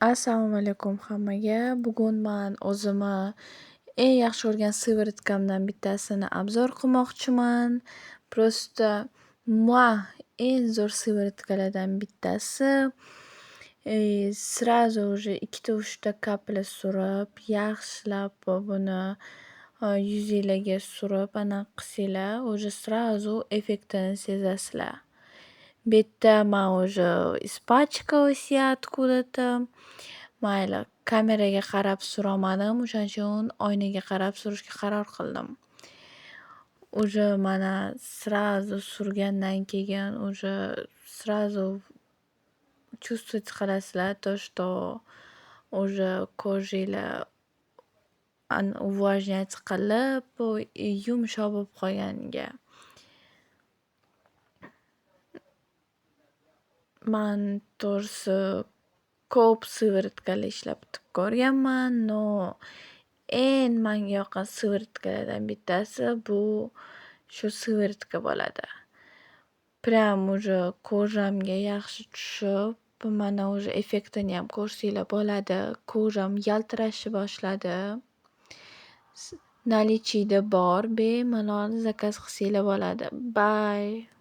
Assalomu alaykum hammaga. Bugun man o'zimni eng yaxshi ko'rgan сыворотка mdan bittasini обзор qilmoqchiman. Просто muah, eng zo'r сыворотка lardan bittasi. Сразу уже ikkita uchta капля surib, yaxshilab buni yuzinglarga surib anaqa qilsanglar, уже сразу effektini sezasizlar. Bu yerda man уже испачкалась я откуда-то. Mayli, kameraga qarab surolmadim, o'shaning uchun oynaga qarab surishga qaror qildim. Уже mana сразу surgandan keyin уже сразу чувствовать qilasizlar то, что уже кожа nglar увлажнять qilib, yumshoq bo'lib qolganiga. Man to'g'risi ko'p сыворотка lar ishlatib ko'rganman, но eng manga yoqqan сыворотка lardan bittasi bu shu сыворотка bo'ladi. Прям уже кожа mga yaxshi tushib, mana уже effektiniyam ko'rsanglar bo'ladi. Кожа m yaltirashni boshladi. Наличие da bor, bemalol zakaz qilsanglar bo'ladi. Bye.